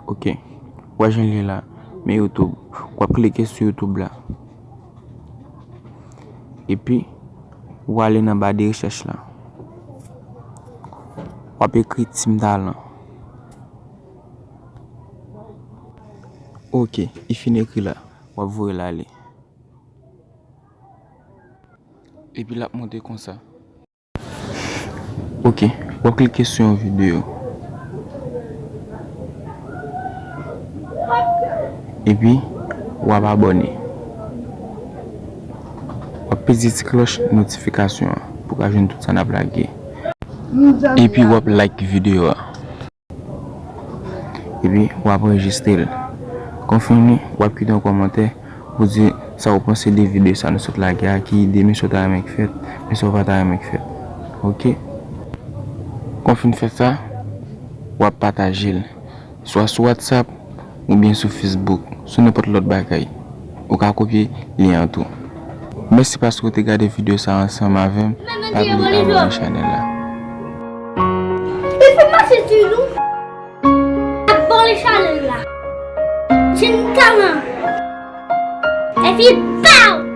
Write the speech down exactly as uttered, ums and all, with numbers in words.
Ok. W a jwenn li la. Men YouTube. W ap klike sou YouTube la. Epi, w ale nan ba de rechèch la. W ap ekri Team Talent. Ok, li fin ekri la. W ap voye l ale. Epi l ap monte konsa. Ok, w ap klike sou yon videyo. Epi, w ap abòne. W ap peze ti klòch notifikasyon an pou w ka jwenn tout sa n ap lage. Epi, w ap like videyo a. Epi, w ap anrejistre l. Konfime, w ap kite yon kòmantè pou di sa w panse de videyo sa nou sot lage a, ki ide, men sa w ta renmen k fèt, men sa w pa ta renmen k fèt. Ok? Kon w fin fè sa, w ap pataje l. Swa sou WhatsApp, oubyen sou Facebook, sou nenpòt lòt bagay. Ou ka kopye lyen an tou. Mèsi paske w te gade videyo sa ansanm avè m. Pa bliye abòne chanèl la. Li fin mache sou nou. Abòne chanèl la. Team Talent. Epi, pow!